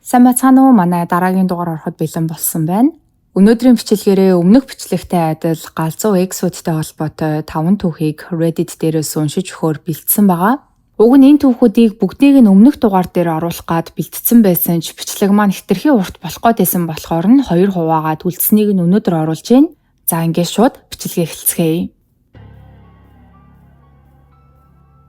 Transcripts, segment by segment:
Сайн байцгаана уу? Манай дараагийн дугаар ороход бэлэн болсон байна. Өнөөдрийн бичлэгээрээ өмнөх бичлэгтэй адил галзуу ex-үүдтэй холбоотой 5 түүхийг Reddit дээрээс уншиж өгөхөөр бэлдсэн байгаа. Уг нь энэ түүхүүдийг бүгдийг нь өмнөх дугаар дээр оруулах гад бэлтгэсэн байсан ч бичлэг маань хэтэрхий урт болох гээд байсан болохоор нь хоёр хуваагаад үлдсэнийг нь өнөөдөр оруулж байна. За ингээд шууд бичлэгээ эхэлцгээе.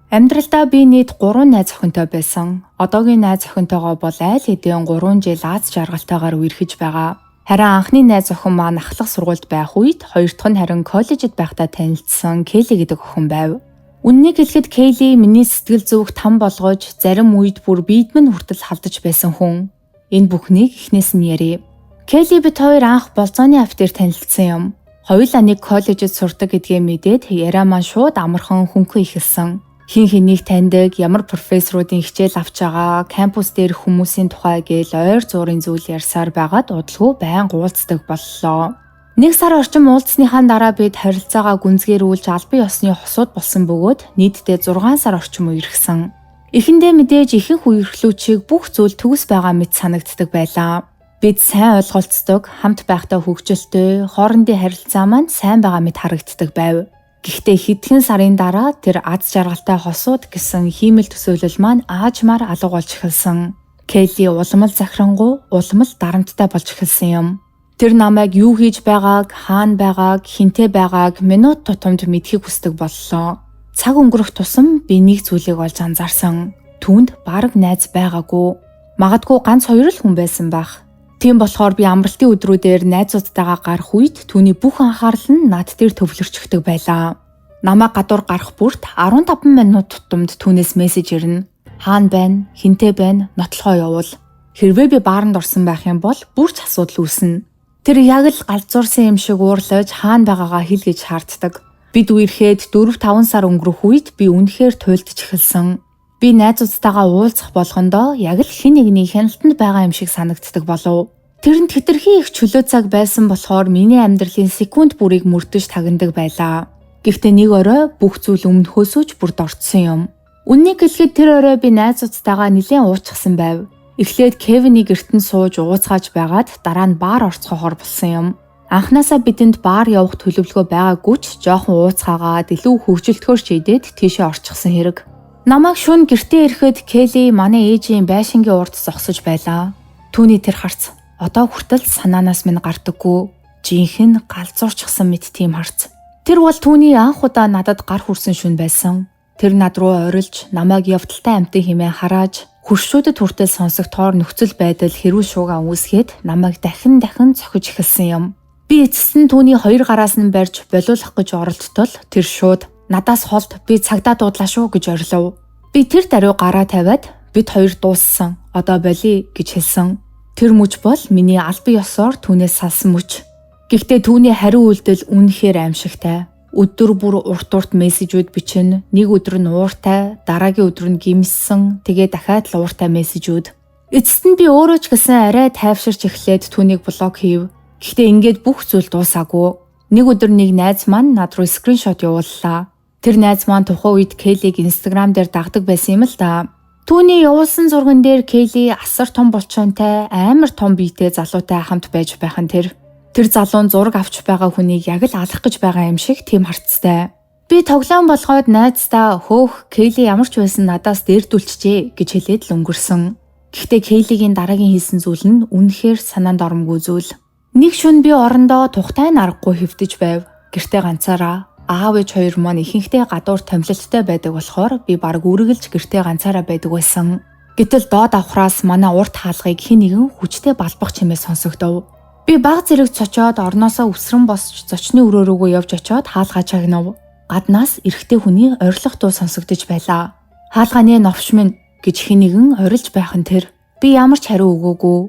Амьдралдаа би нийт 3 найз охинтой байсан. Одоогийн найз охинтойгоо бол айл хэдийн 3 жил аз жаргалтайгаар үерхэж байгаа. Харин анхны найз охин маань ахлах сургуульд байх үед, хоёр дахь нь харин коллежид байхдаа танилцсан Келли гэдэг охин байв. Үнэнийг хэлэхэд Келли миний сэтгэл зүвх там болгож, зарим үед бүр биед минь хүртэл халдаж байсан хүн. Энэ бүхнийг эхнээс нь ярья. Келли бид хоёр анх болзооны ав дээр танилцсан юм. Хоёулаа нэг коллежид сурдаг гэдгээ мэдээд яриа маань шууд амархан хөнгөн эхэлсэн. Хэн хэнийг таньдаг, ямар профессоруудын хичээл авч байгаа, кампус дээрх хүмүүсийн тухай гээл ойр зуурын зүйл ярьсаар байгаад удалгүй байнга уулздаг боллоо. Нэг сар орчим уулзсныхаа дараа бид харилцаагаа гүнзгийрүүлж албан ёсны хосууд болсон бөгөөд нийтдээ 6 сар орчим үерхсэн. Эхэндээ мэдээж ихэнх үерхлүүчийг бүх зүйл төгс байгаа мэт санагддаг байлаа. Бид сайн ойлголцдог, хамт байхдаа хөгжилтэй, хоорондын харилцаа маань сайн байгаа мэт харагддаг байв. Гэхдээ хэдхэн сарын дараа тэр аз жаргалтай хосууд гэсэн хиймэл төсөөлөл маань аажмаар алга болж эхэлсэн. Келли улам л захирангуй, улам л дарамттай болж эхэлсэн юм. Тэр намайг юу хийж байгааг, хаана байгааг, хэнтэй байгааг минут тутамд мэдэхийг хүсдэг боллоо. Цаг өнгөрөх тусам би нэг зүйлийг олж анзаарсан. Түүнд бараг найз байгаагүй. Магадгүй ганц хоёр л хүн байсан байх. Тийм болохоор би амралтын өдрүүдээр найзуудтайгаа гарах үед түүний бүх анхаарал нь над дээр төвлөрчихдөг байлаа. Намайг гадуур гарах бүрт 15 минут тутамд түүнээс мессеж ирнэ. Хаана байна? Хэнтэй байна? Нотлохоо явуул. Хэрвээ би бааранд орсон байх юм бол бүр ч асуудал үүснэ. Тэр яг л галзуурсан юм шиг уурлаж хаана байгаагаа хэл гэж шаарддаг. Бид үерхэд 4-5 сар өнгөрөх үед би үнэхээр туйлдж эхэлсэн. Би найзуудтайгаа уулзах болгондоо яг л хэн нэгний хяналтанд байгаа юм шиг санагддаг болов. Тэрэнд хэтэрхий их чөлөө цаг байсан болохоор миний амьдралын секунд бүрийг мөрдөж тагнадаг байлаа. Гэхдээ нэг орой бүх зүйл өмнөхөөсөө ч бүр дордсон юм. Үнэнийг хэлэхэд тэр орой би найзуудтайгаа нэлээд уучихсан байв. Эхлээд Кевиний гэрт нь сууж ууцгааж байгаад дараа нь бар орцгоохоор болсон юм. Анхнаасаа бидэнд бар явах төлөвлөгөө байгаагүй ч жоохон ууцгаагаад илүү хөгжилтгөр шийдээд тийшээ орчихсон хэрэг. Намайг шөнө гэртээ ирэхэд Келли манай ээжийн байшингийн урд зогсож байлаа. Түүний тэр харц одоо хүртэл санаанаас минь гардаггүй. Жинхэнэ галзуурчсан мэт тийм харц. Тэр бол түүний анх удаа надад гар хүрсэн шөнө байсан. Тэр над руу ойрлж, намайг явдалтай амьтан хэмээн харааж, хөршүүдэд хүртэл сонсогдохоор нөхцөл байдал хэрүүл шуугаа үүсгээд намайг дахин дахин цохиж эхэлсэн юм. Би эцэст нь түүний хоёр гараас нь барьж болиулах гэж оролдтол тэр шууд надаас холд би цагдаа дуудлаа шүү гэж орилов. Би тэр даруй гараа тавиад бид хоёр дууссан. Одоо болий гэж хэлсэн. Тэр мөч бол миний албан ёсоор түүнээс салсан мөч. Гэхдээ түүний хариу үйлдэл үнэхээр аимшигтай. Өдөр бүр урт урт мессежүүд бичнэ. Нэг өдөр нь ууртай, дараагийн өдөр нь гимссэн, тэгээ дахиад л ууртай мессежүүд. Эцэст нь би өөрөө ч гэсэн арай тайвширч эхлээд түүнийг блок хийв. Гэхдээ ингээд бүх зүйл дуусаагүй. Нэг өдөр нэг найз маань над руу скриншот явууллаа. Тэр найз маань тухайн үед Келлиг Instagram дээр дагдаг байсан юм л да. Түүний явуулсан зурган дээр Келли асар том булчинтай, амар том биетэй залуутай хамт байж байх нь тэр. Тэр залуу нь зураг авч байгаа хүнийг яг л алах гэж байгаа юм шиг тийм харцтай. Би тоглоом болгоод найздаа хөөх Келли ямар ч байсан надаас дээрдүүлчихжээ гэж хэлээд л өнгөрсөн. Гэхдээ Келлигийн дараагийн хийсэн зүйл нь үнэхээр санаанд оромгүй зүйл. Нэг шөнө би орондоо тухтай нь аргагүй хэвтэж байв. Гэртээ ганцаараа аав ээж хоёр маань ихэнхдээ гадуур томилолттой байдаг болохоор би бараг үргэлж гэртээ ганцаараа байдаг байсан. Гэтэл доод авхраас манай урт хаалгыг хэн нэгэн хүчтэй балбах чимээ сонсогдов. Би баг зэрэг цочоод орноосоо үсрэн босч зочны өрөө рүүгөө явж очиод хаалгаа чагнав. Гаднаас эрэгтэй хүний орилох дуу сонсогдож байлаа. Хаалгааны новш минь гэж хэн нэгэн орилж байх нь тэр. Би ямар ч хариу өгөөгүй.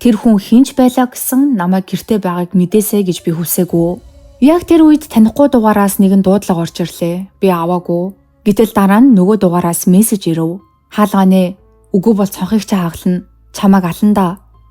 Тэр хүн хинч байлаа гэсэн намайг гэртээ байгааг мэдээсэй гэж би хүсээгүй. Яг тэр үед танихгүй дугаараас нэгэн дуудлага орж ирлээ. Би аваагүй. Гэтэл дараа нь нөгөө дугаараас мессеж ирэв. Хаалгаанэ. Үгүй бол цонхыг чи хагална. Чамайг ална да.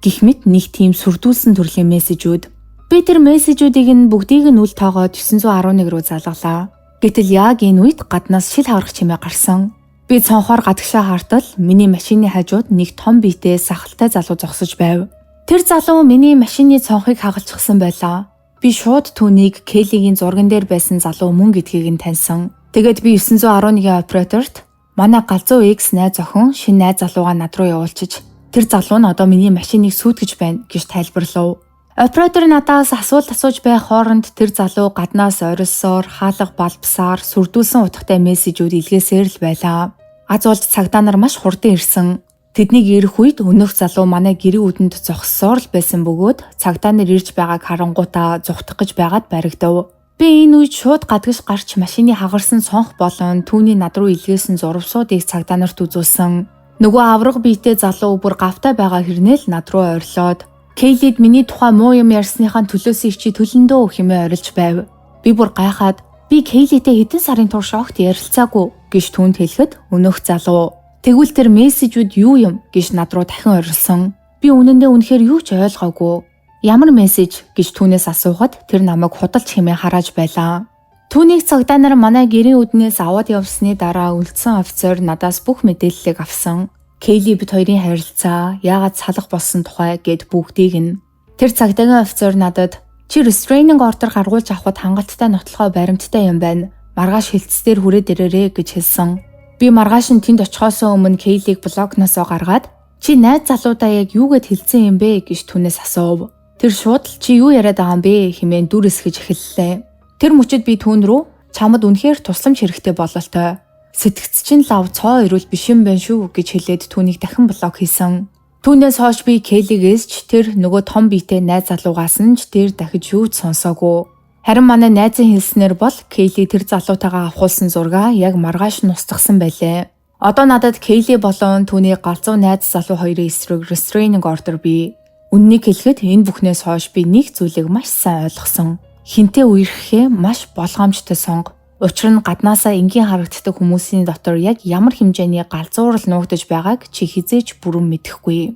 Гэх мэт нэг тийм сүрдүүлсэн төрлийн мессежүүд. Би тэр мессежүүдийг нь бүгдийг нь үл тоогоод 911 рүү залгалаа. Гэтэл яг энэ үед гаднаас шил хаврах чимээ гарсан. Би цонхоор гадагшаа хартал миний машины хажууд нэг том биетэй сахалтай залуу зогсож байв. Тэр залуу миний машины цонхыг хагалчихсан байлаа. Би шууд түүнийг Келлигийн зурган дээр байсан залуу мөн гэдгийг нь таньсан. Тэгээд би 911-ийн операторт манай галзуу X найз охин шинэ найз залуугаа над руу явуулчиж тэр залуу нь одоо миний машиныг сүйтгэж байна гэж тайлбарлав. Оператор надаас асуулт асууж байх хооронд тэр залуу гаднаас орилсоор, хаалга балбсаар сүрдүүлсэн утгатай мессежүүд илгээсээр л байлаа. Аз уулд цагдаа нар маш хурдан ирсэн. Тэднийг ирэх үед өнөөх залуу манай гэрийн үдэнд зогссоор л байсан бөгөөд цагдаа нар ирж байгааг харангуутаа зугтах гэж байгаад баригдав. Би энэ үед шууд гадагш гарч машины хагарсан цонх болон түүний над руу илгээсэн зурвасуудыг цагдаа нарт үзүүлсэн. Нөгөө авраг биетэй залуу бүр гавтай байгаа хэрнээ л над руу ойрлоод Кейлид миний тухай муу юм ярьсныхаа төлөөсөө чи төлөндөө хэмээн орилж байв. Би бүр гайхаад би Кейлитэй хэдэн сарын турш огт ярилцаагүй гэж түүнд хэлэхэд өнөөх залуу тэгвэл тэр мессежүүд юу юм гэж над руу дахин орилсон. Би үнэндээ үнэхээр юу ч ойлгоогүй. Ямар мессеж гэж түүнээс асуухад тэр намайг худалч хэмээн харааж байлаа. Түүнийг цагдаа нар манай гэрийн үднээс аваад явсны дараа үлдсэн офицер надаас бүх мэдээллийг авсан. Кейли бид хоёрын харилцаа, яагаад салах болсон тухай гэд бүгдийг нь. Тэр цагдаагийн офицер надад чи restraining order гаргуулж авахд хангалттай нотлохоо баримттай юм байна. Маргааш хэлтс дээр хүрээд ирээрэй гэж хэлсэн. Би маргааш нь тэнд очихоос өмнө Кейлийг блокноосоо гаргаад чи найз залуудаа яг юу гэд хэлсэн юм бэ гэж түүнээс асуув. Тэр шууд л чи юу яриад байгаа юм бэ хэмээн дүр эсгэж эхэллээ. Тэр мөчид би түүн рүү чамд үнэхээр тусламж хэрэгтэй бололтой. Сэтгэц чинь лав цоо ирүүл биш юм байна шүү гэж хэлээд түүнийг дахин блок хийсэн. Түүнээс хойш би Келлигээс ч тэр нөгөө том биетэй найз залуугаас нь ч тэр дахиж юу ч сонсоогүй. Харин манай найзын хэлснээр бол Келли тэр залуутайгаа авахулсан зургаа яг маргааш нь устгасан байлээ. Одоо надад Келли болон түүний галзуу найз залуу хоёрын эсрэг restraining order бий. Үнэнийг хэлэхэд энэ бүхнээс хойш би нэг зүйлийг маш сайн ойлгосон. Хинтээ үерхэхээ маш болгоомжтой сонго. Учир нь гаднаасаа энгийн харагддаг хүмүүсийн дотор яг ямар хэмжээний галзуурал нуугдаж байгааг чи хэзээ ч бүрэн мэдэхгүй.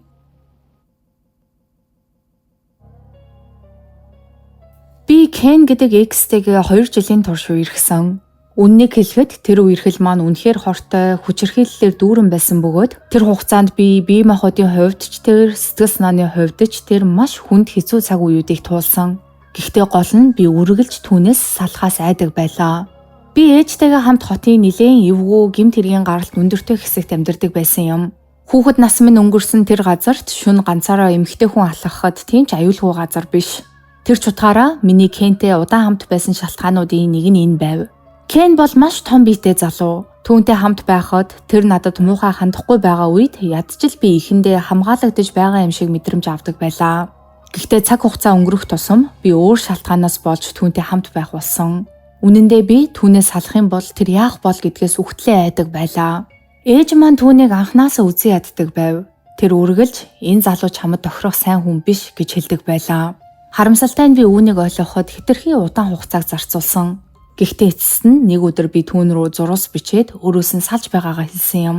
Би Кен гэдэг экстэйгээ 2 жилийн турш үерхсэн. Үнэнийг хэлэхэд тэр үерхэл маань үнэхээр хортой, хүчирхийллээр дүүрэн байсан бөгөөд тэр хугацаанд би бие махбодын хувьд ч тэр, сэтгэл санааны хувьд ч тэр маш хүнд хэцүү цаг үеүүдийг туулсан. Гэхдээ гол нь би үргэлж түүнээс салахаас айдаг байлаа. Би ээжтэйгээ хамт хотын нэлээн эвгүй гэмт хэргийн гаралт өндөртэй хэсэгт амьдардаг байсан юм. Хүүхэд нас минь өнгөрсөн тэр газарт шөнө ганцаараа эмэгтэй хүн алхахад тийм ч аюулгүй газар биш. Тэр ч утгаараа миний Кентэй удаан хамт байсан шалтгаануудын нэг нь энэ байв. Кен бол маш том биетэй залуу. Түүнтэй хамт байхад тэр надад муухай хандахгүй байгаа үед ядчил би эхэндээ хамгаалагдаж байгаа юм шиг мэдрэмж авдаг байлаа. Гэхдээ цаг хугацаа өнгөрөх тусам би өөр шалтгаанаас болж түүнтэй хамт байх болсон. Үнэн дээр би түүнээс салах юм бол тэр яах бол гэдгээс үхтлээ айдаг байлаа. Ээж маань түүнийг анхнаасаа үзэн яддаг байв. Тэр үргэлж энэ залуу чамд тохирох сайн хүн биш гэж хэлдэг байлаа. Харамсалтай нь би үүнийг ойлгоход хэтэрхий удаан хугацааг зарцуулсан. Гэхдээ эцэст нь нэг өдөр би түүн рүү зурус бичээд өөрөөс нь салж байгаагаа хэлсэн юм.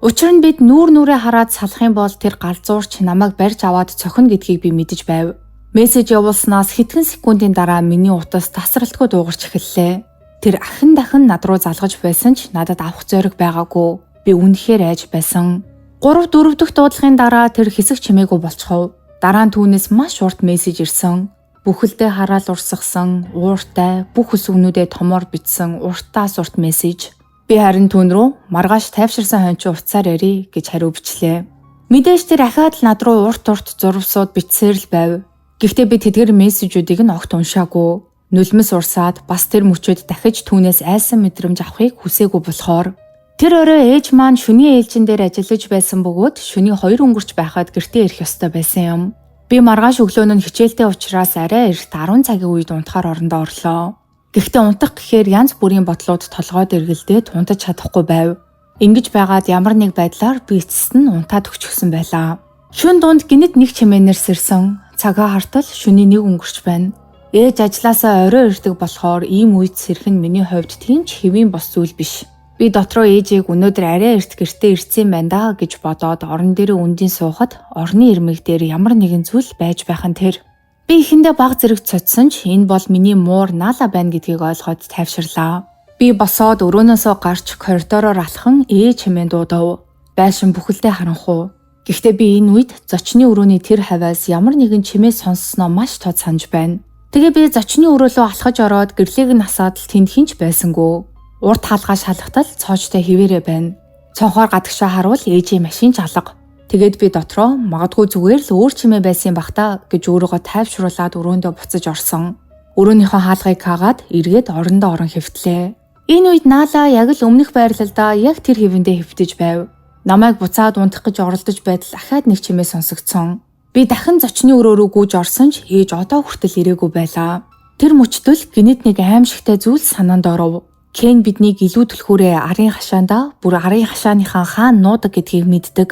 Учир нь бид нүүр нүрээ хараад салах юм бол тэр галзуурч намайг барьж аваад цохино гэдгийг би мэдэж байв. Мессеж явуулснаас хэдхэн секундын дараа миний утас тасралтгүй дуугарч эхэллээ. Тэр ахин дахин над руу залгаж байсан ч надад авах зориг байгаагүй. Би үнэхээр айж байсан. 3 4 дахь дуудлагын дараа тэр хэсэг чимээгүй болчихов. Дараа нь түүнээс маш урт мессеж ирсэн. Бүхэлдээ хараал урсгасан, ууртай, бүх үсгнүүдээ томоор бичсэн уртаас урт мессеж. Би харин түүн рүү маргааш тайвширсан хоньчоо утсаар ярий гэж хариу бичлээ. Мэдээж тэр ахаад л над руу урт урт зурвсууд бичсээр л байв. Гэхдээ би тэдгээр мессежүүдийг нь огт уншаагүй. Нулимс урсаад бас тэр мөчөд дахиж түүнээс айсан мэдрэмж авахыг хүсээгүй болохоор тэр орой ээж маань шөнийн ээлжин дээр ажиллаж байсан бөгөөд шөнийн 2 өнгөрч байхад гэртээ ирэх ёстой байсан юм. Би маргааш өглөө нь хичээлтэй учраас арай эрт 10 цагийн үед унтахаар орондоо орлоо. Гэхдээ унтах гэхээр янз бүрийн бодлууд толгойд эргэлдээд унтаж чадахгүй байв. Ингэж байгаад ямар нэг байдлаар би эцэст нь унтаад өгчихсөн байлаа. Шөнө дунд гинэт нэг чимээнээр сэрсэн. Цагаа хартал шөнийн 1 өнгөрч байна. Ээж ажлаасаа орой ирдэг болохоор ийм үед сэрэх нь миний хувьд тийм ч хэвийн бос зүйл биш. Би дотроо ээжийг өнөөдөр арай эрт гэртээ ирсэн байна да гэж бодоод орон дээрээ үндийн суухад орны ирмэг дээр ямар нэгэн зүйл байж байх нь тэр. Би эхэндээ баг зэрэг цоцсон ч энэ бол миний муур наала байна гэдгийг ойлгоод тайвширлаа. Би босоод өрөөнөөсөө гарч коридороор алхан ээж хэмээн дуудав. Байшин бүхэлдээ харанхуй. Гэхдээ би энэ үед зочны өрөөний тэр хавиас ямар нэгэн чимээ сонссноо маш тод санаж байна. Тэгээ би зочны өрөөлөө алхаж ороод гэрлийг нь асаад л тэнд хинч байсангүй. Урд хаалгаа шалгатал цоожтой хിവэрэ байна. Цонхоор гадагшаа харуул ээжийн машин ч алга. Тэгээд би дотроо магадгүй зүгээр л өөр чимээ байсан юм бах та гэж өөрийгөө тайвшруулад өрөөндөө буцаж орсон. Өрөөнийхөө хаалгыг хаагаад эргээд орондоо орон хэвтлээ. Энэ үед Наала яг л өмнөх байрлалдаа яг тэр хэвэндээ хэвтэж байв. Намайг буцаад унтах гэж оролдож байтал ахаад нэг чимээ сонсогдсон. Би дахин зочны өрөө рүү гүйж орсон ч ээж одоо хүртэл ирээгүй байлаа. Тэр мөчтөл гинэт нэг аимшигтай зүйл санаанд оров. Кен биднийг илүү түлхүүрээ арын хашаандаа бүр арын хашааныхаа хаан нуудаг гэдгийг мэддэг.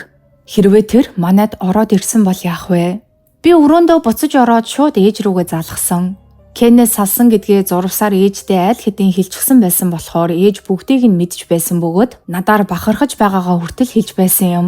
Хэрвээ тэр манайд ороод ирсэн бол яах вэ? Би өрөөндөө буцаж ороод шууд ээж рүүгээ залгасан. Кеннээс салсан гэдгээ зурвсаар ээждээ аль хэдийн хэлчихсэн байсан болохоор ээж бүгдийг нь мэдж байсан бөгөөд надаар бахархаж байгаагаа хүртэл хэлж байсан юм.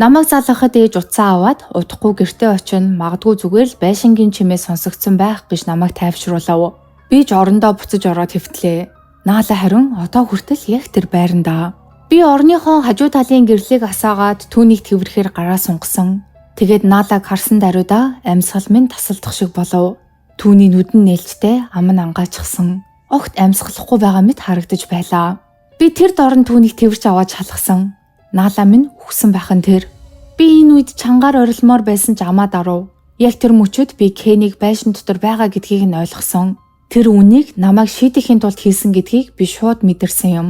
Намайг залгахад ээж утсаа аваад удахгүй гэртээ очино, магадгүй зүгээр л байшингийн чимээ сонсогдсон байх гэж намайг тайвшруулав. Би ч орондоо буцаж ороод хэвтлээ. Наала харин одоо хүртэл яг тэр байрандаа. Би орныхоо хажуу талын гэрлийг асаагаад түүнийг тэврэхээр гараа сунгасан. Тэгээд Наалаг харсан даруйда амьсгал минь тасалдах шиг болов. Түүний нүдэн нээлттэй ам нь ангаачихсан. Огт амьсгалахгүй байгаа мэт харагдаж байлаа. Би тэр дорн түүнийг тэвэрч аваад шалгасан. Наала минь үхсэн байх нь тэр. Би энэ үед чангаар орилмоор байсан ч амаа дарув. Яг тэр мөчөд би Кенийг байшин дотор байгаа гэдгийг нь ойлгосон. Тэр үнийг намайг шийдэхийн тулд хийсэн гэдгийг би шууд мэдэрсэн юм.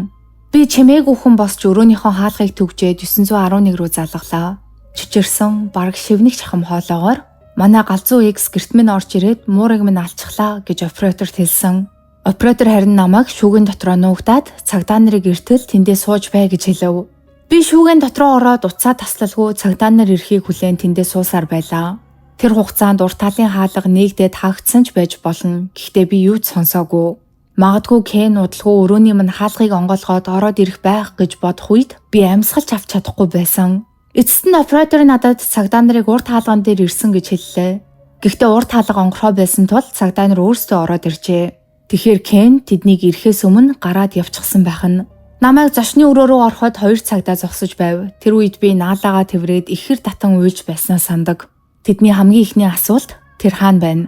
Би чимээгүйхэн босч өрөөнийхөө хаалгыг түгжээд 911 рүү залгалаа. Чичирсэн, бараг шивнэх чахам хоолоогоор манай галзуу X гэрт минь орж ирээд муурыг минь алчихлаа гэж операторт хэлсэн. Оператор харин намайг шүүгэн дотроо нуугдаад цагдаа нарыг эртэл тэндээ сууж бай гэж хэлв. Би шүүгэн дотроо ороод утсаа таслалгүй цагдаа нар ирэхийг хүлээн тэндээ суусаар байлаа. Тэр хугацаанд урт талын хаалга нээгдээд хаагдсан ч байж болно. Гэхдээ би юу ч сонсоогүй. Магадгүй Кен удалгүй өрөөний минь хаалгыг онгойлгоод ороод ирэх байх гэж бодох үед би амьсгалж авч чадахгүй байсан. Эцэст нь оператор надад цагдаа нарыг урт хаалган дээр ирсэн гэж хэллээ. Гэхдээ урт хаалга онгорхой байсан тул цагдаа нар өөрсдөө ороод иржээ. Тэгэхээр Кен тэднийг ирэхээс өмнө гараад явчихсан байх нь. Намайг зочны өрөө рүү ороход 2 цагдаа зогсож байв. Тэр үед би наалаагаа тэврээд ихэр татан уйлж байснаа сандаг. Тэдний хамгийн эхний асуулт тэр хаана байна?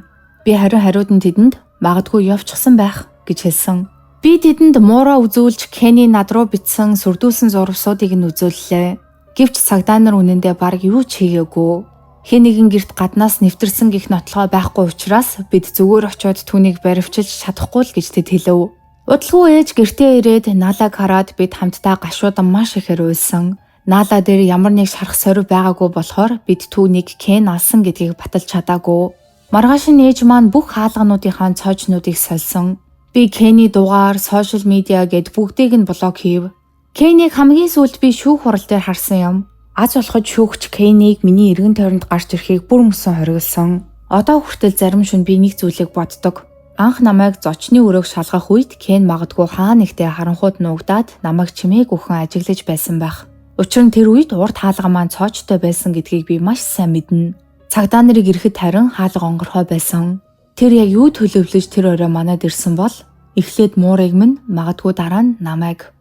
Би харин хариуд нь тэдэнд магадгүй явчихсан байх гэж хэлсэн. Би тэдэнд муураа үзүүлж Кенни над руу бичсэн сүрдүүлсэн зурвасуудыг нь үзүүллээ. Гэвч цагдаа нар үнэндээ бараг юу ч хийгээгүй. Хэн нэгэн гэрт гаднаас нэвтэрсэн гих нотлогоо байхгүй учраас бид зүгээр очиод түүнийг баривчилж чадахгүй л гэж тэд хэлэв. Удалгүй ээж гэртээ ирээд Наалаг хараад бид хамтдаа гашуудан маш ихээр уйлсан. Наала дээр ямар нэг шарах сорив байгаагүй болохоор бид түүнийг Кен алсан гэдгийг баталж чадаагүй. Маргааш нь ээж маань бүх хаалгануудынхаа цоожнуудыг сольсон. Би Кений дугаар, сошиал медиа гэд бүгдийг нь блок хийв. Кенийг хамгийн сүүлд би шүүх хурал дээр харсан юм. Аз болоход шүүгч Кенийг миний эргэн тойронд гарч ирэхийг бүр мөсөн хориглосон. Одоо хүртэл зарим шөнө би нэг зүйлийг боддог. Анх намайг зочны өрөөг шалгах үед Кен магадгүй хаа нэгтээ харанхууд нуугдаад намайг чимээгүйхэн ажиглаж байсан байх. Учир нь тэр үед урд хаалга маань цоочтой байсан гэдгийг би маш сайн мэднэ. Цагдаа нарыг ирэхэд харин хаалга онгорхой байсан. Тэр яг юу төлөвлөж тэр орой манад ирсэн бол эхлээд муурыг минь магадгүй дараа нь намайг.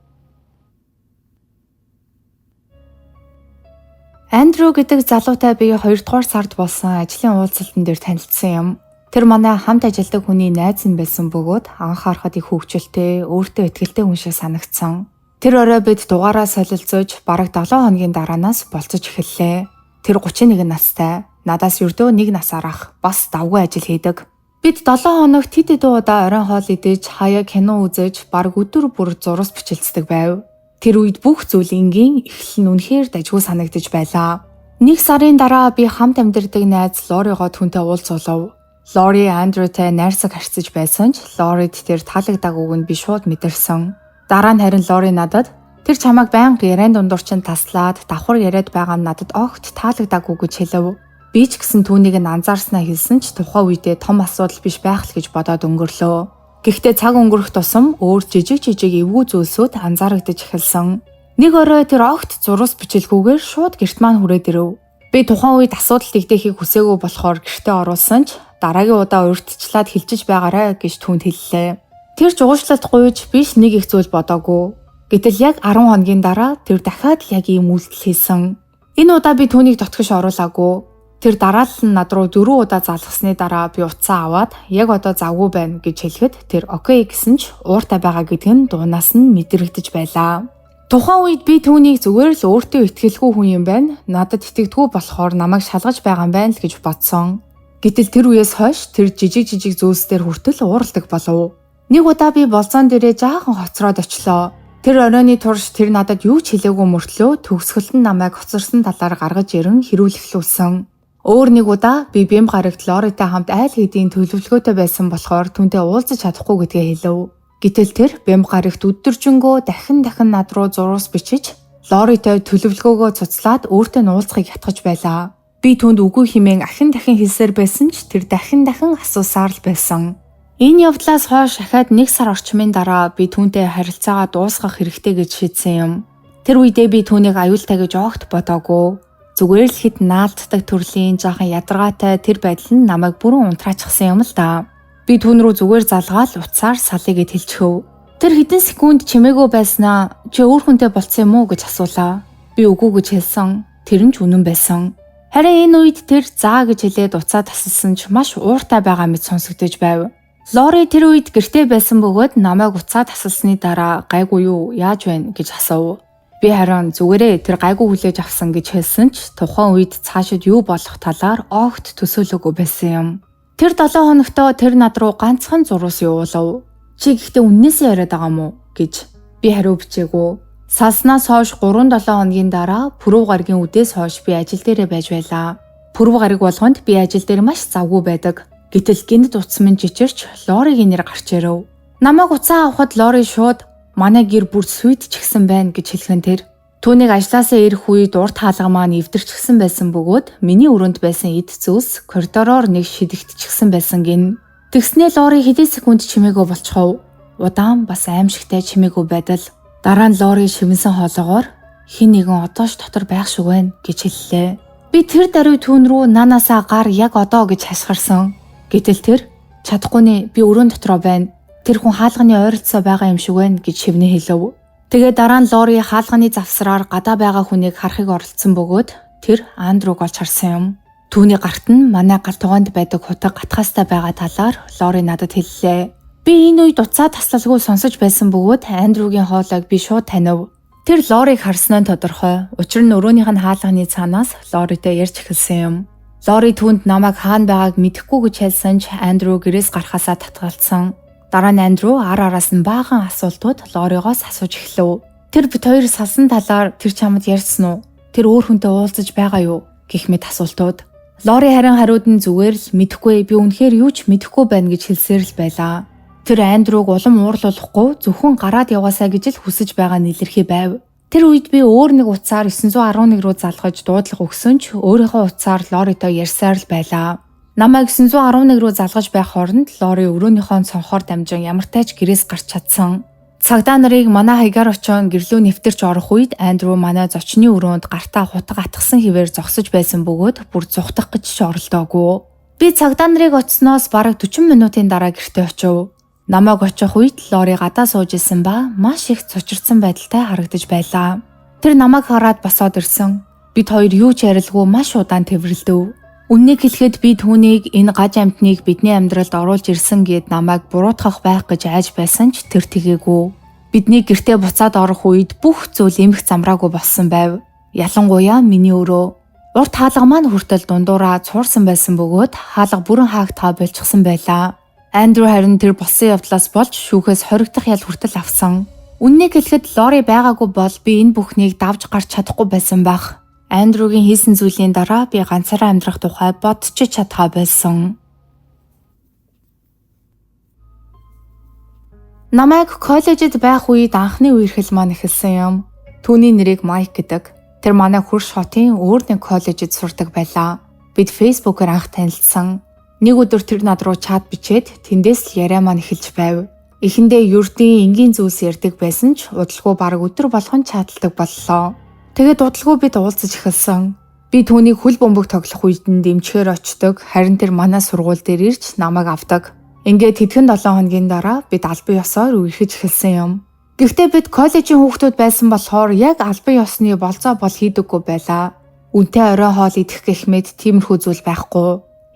Андрю гэдэг залуутай би 2 дугаар сард болсон ажлын уулзалтан дээр танилцсан юм. Тэр манай хамт ажилладаг хүний найз нь байсан бөгөөд анх харахад их хөвгчлөлтэй, өөртөө ихтэй хүн шиг санагдсан. Тэр орой бид дугаараа солилцож бараг 7 хоногийн дараанаас болцож эхэллээ. Тэр 31 настай, надаас ердөө 1 нас арах, бас давгүй ажил хийдэг. Бид 7 хоногт хэд хэдэн удаа оройн хоол идэж, хаяа кино үзэж, бараг өдөр бүр зурус бичилцдэг байв. Тэр үед бүх зүйл энгийн, эхлэл нь үнэхээр дажгүй санагдаж байлаа. Нэг сарын дараа би хамт амьдардаг найз Лоригоо түүнтэй уулзуулав. Лори Андрютэй найрсаг харьцаж байсан ч Лорид тэр таалагдаагүй нь би шууд мэдэрсэн. Дараа нь харин Лори надад тэр чамайг байнга яриан дундуур чинь таслаад давхар яриад байгаа нь надад огт таалагдаагүй гэж хэлэв. Би ч гэсэн түүнийг нь анзаарснаа хэлсэн ч тухайн үедээ том асуудал биш байх л гэж бодоод өнгөрлөө. Гэхдээ цаг өнгөрөх тусам өөр жижиг жижиг эвгүй зүйлсүүд анзаарагдаж эхэлсэн. Нэг орой тэр огт зурус бичилгүйгээр шууд гэрт маань хүрээд ирэв. Би тухайн үед асуудал нэгдэхийг хүсээгүй болохоор гэртээ оруулсан ч дараагийн удаа урьдчилаад хэлжиж байгаарай гэж түүнд хэллээ. Тэр ч уучлалт гуйж биш нэг их зүйл бодоогүй. Гэтэл яг 10 хоногийн дараа тэр дахиад л яг ийм үйлдэл хийсэн. Энэ удаа би түүнийг дотгош оруулаагүй. Тэр дараалал нь над руу 4 удаа залгасны дараа би утсаа аваад яг одоо завгүй байна гэж хэлэхэд тэр окей гэсэн ч ууртай байгаа гэдг нь дуунаас нь мэдрэгдэж байлаа. Тухайн үед би түүнийг зүгээр л өөртөө итгэлгүй хүн юм байна. Надад итгэдэггүй болохоор намайг шалгаж байгаа юм байна л гэж бодсон. Гэтэл тэр үеэс хойш тэр жижиг жижиг зүйлс дээр хүртэл уурладаг болов. Нэг удаа би болзоон дээрээ жаахан хоцроод очлоо. Тэр оройны турш тэр надад юу ч хэлээгүй мөртлөө төгсгөлд нь намайг хоцорсон талаар гаргаж ирэн хэрүүлэхлүүлсэн. Өөр нэг удаа би бэм гарагт Лоритой хамт айл хэдийн төлөвлөгөөтэй байсан болохоор түүнтэй уулзаж чадахгүй гэдгээ хэлэв. Гэтэл тэр бэм гарагт өдөржингөө дахин дахин над руу зурус бичиж Лоритой төлөвлөгөөгөө цуцлаад өөртөө нь уулзахыг ятгах байлаа. Би түүнд үгүй хэмээн ахин дахин хэлсээр байсан ч тэр дахин дахин асуусаар л байсан. Энэ явдлаас хойш ахаад 1 сар орчмын дараа би түүнтэй харилцаагаа дуусгах хэрэгтэй гэж шийдсэн юм. Тэр үедээ би түүнийг аюултай гэж огт бодоогүй. Зүгээр л хэд наалтдаг төрлийн жаахан ядаргаатай тэр байдал нь намайг бүрэн унтраачихсан юм л да. Би түүн рүү зүгээр залгаал утсаар салъя гэд хэлчихв. Тэр хэдэн секунд чимээгүй байснаа чи өөр хүнтэй болцсон юм уу гэж асуулаа. Би үгүй гэж хэлсэн. Тэр нь ч үнэн байсан. Харин энэ үед тэр заа гэж хэлээд утсаа тасалсан ч маш ууртай байгаа мэт сонсогдож байв. Лори тэр үед гэртээ байсан бөгөөд намайг утсаа тасалсны дараа гайгүй юу, яаж байна гэж асуув. Би харин зүгээрээ тэр гайгүй хүлээж авсан гэж хэлсэн ч тухайн үед цаашид юу болох талаар огт төсөөлөөгүй байсан юм. Тэр 7 хоногтоо тэр над руу ганцхан зурус явуулав. Чи гэхдээ үннээсээ яриад байгаа мó гэж би хариу бичээгүй. Салснаас хойш 3-7 хоногийн дараа пүрэв гарагийн үдээс хойш би ажил дээрээ байж байлаа. Пүрэв гараг болгонд би ажил дээр маш завгүй байдаг. Гэтэл гинэт утас минь жижирч Лоригийн нэр гарч ирэв. Намайг утсаа авахад Лори шууд манай гэр бүр сүйдчихсэн байна гэж хэлхэн тэр түүнийг ажлаасаа ирэх үед урт хаалга маань эвдэрчихсэн байсан бөгөөд миний өрөөнд байсан эд зүйлс коридороор нэг шидэгдчихсэн байсан гин. Тэгснээ Лори хэдэн секунд чимээгүй болчихов. Удаан бас аимшигтай чимээгүй байдал. Дараа нь Лори шивэнсэн хоолоогоор хэн нэгэн одоо ч дотор байх шиг байна гэж хэллээ. Би тэр даруй түүн рүү нанаасаа гар яг одоо гэж хашгирсан. Гэтэл тэр чадахгүй нэ би өрөөн дотроо байна. Тэр хүн хаалганы ойролцоо байгаа юм шиг байна гэж шивнэ хэлэв. Тэгээ дараа нь Лори хаалганы завсраар гадаа байгаа хүнийг харахыг оролдсон бөгөөд тэр Андрюг олж харсан юм. Түүний гарт нь манай гал тогоонд байдаг хутга гатхаастай байгаа талаар Лори надад хэллээ. Би энэ үед утсаа таслалгүй сонсож байсан бөгөөд Андрюгийн хоолойг би шууд танив. Тэр Лориг харсан нь тодорхой. Учир нь өрөөнийх нь хаалганы цаанаас Лоритой ярьж эхэлсэн юм. Лори түүнд намайг хаана байгааг мэдэхгүй гэж хэлсэн ч Андрю гэрээс гарахаасаа татгалцсан. Дараа нь Андрю ар араас нь баахан асуултууд Лоригоос асууж эхлэв. Тэр бит хоёр салсан талаар тэр чамд ярьсан уу? Тэр өөр хүнтэй уулзаж байгаа юу? Гэх мэт асуултууд. Лори харин хариуд нь зүгээр л мэдэхгүй би үнэхээр юу ч мэдэхгүй байна гэж хэлсээр л байлаа. Тэр Андрюг улам уурлуулахгүй зөвхөн гараад яваасаа гэж л хүсэж байгаа нь илэрхий байв. Тэр үед би өөр нэг утсаар 911 руу залгаж дуудлага өгсөн ч өөрийнхөө утсаар Лоритой ярьсаар л байлаа. Намайг 911 руу залгаж байх хооронд Лори өрөөнийхөө цонхоор дамжин ямартай ч гэрээс гарч чадсан. Цагдаа нарыг манай хаягаар очин гэрлөө нэвтэрч орох үед Андрю манай зочны өрөөнд гартаа хутга атгсан хэвээр зогсож байсан бөгөөд бүр зугтах гэж ч оролдоогүй. Би цагдаа нарыг очсноос бараг 40 минутын дараа гэртээ очив. Намайг очих үед Лори гадаа сууж исэн ба маш их цочирдсан байдалтай харагдаж байлаа. Тэр намайг хараад босоод ирсэн. Бид хоёр юу ч ярилгүй маш удаан тэврэлдэв. Үннийг хэлэхэд би түүнийг энэ гаж амьтныг бидний амьдралд оруулж ирсэн гэд намайг буруутгах байх гэж айж байсан ч тэр тэгээгүй. Бидний гэртээ буцаад орох үед бүх зүйл эмх замраагүй болсон байв. Ялангуяа миний өрөө. Урт хаалга маань хүртэл дундуураа цуурсан байсан бөгөөд хаалга бүрэн хаагдхаа болчихсон байлаа. Андрю харин тэр болсон явдлаас болж шүүхээс хоригдох ял хүртэл авсан. Үннийг хэлэхэд Лори байгаагүй бол би энэ бүхнийг давж гарч чадахгүй байсан байх. Андрюгийн хийсэн зүйлийн дараа би ганцаараа амьдрах тухай бодож чадхаа болсон. Намайг коллежид байх үед анхны үерхэл маань эхэлсэн юм. Түүний нэрийг Майк гэдэг. Тэр манай хөрш хотын өөр нэг коллежид сурдаг байлаа. Бид Facebook-оор анх танилцсан. Нэг өдөр тэр над руу чат бичээд тэндээс л яриа маань эхэлж байв. Эхэндээ ердийн энгийн зүйлс ярьдаг байсан ч удалгүй бараг өдөр болгон чаталдаг боллоо. Тэгээд удалгүй бид уулзаж эхэлсэн. Би түүнийг хөл бөмбөг тоглох үед нь дэмжихээр очдог, харин тэр манай сургууль дээр ирж намайг авдаг. Ингээд хэдхэн 7 хоногийн дараа бид албан ёсоор үерхэж эхэлсэн юм. Гэхдээ бид коллежийн хүүхдүүд байсан болохоор яг албан ёсны болзоо бол хийдэггүй байлаа. Үнтэй орой хоол идэх гэх мэт тиймэрхүү зүйл байхгүй.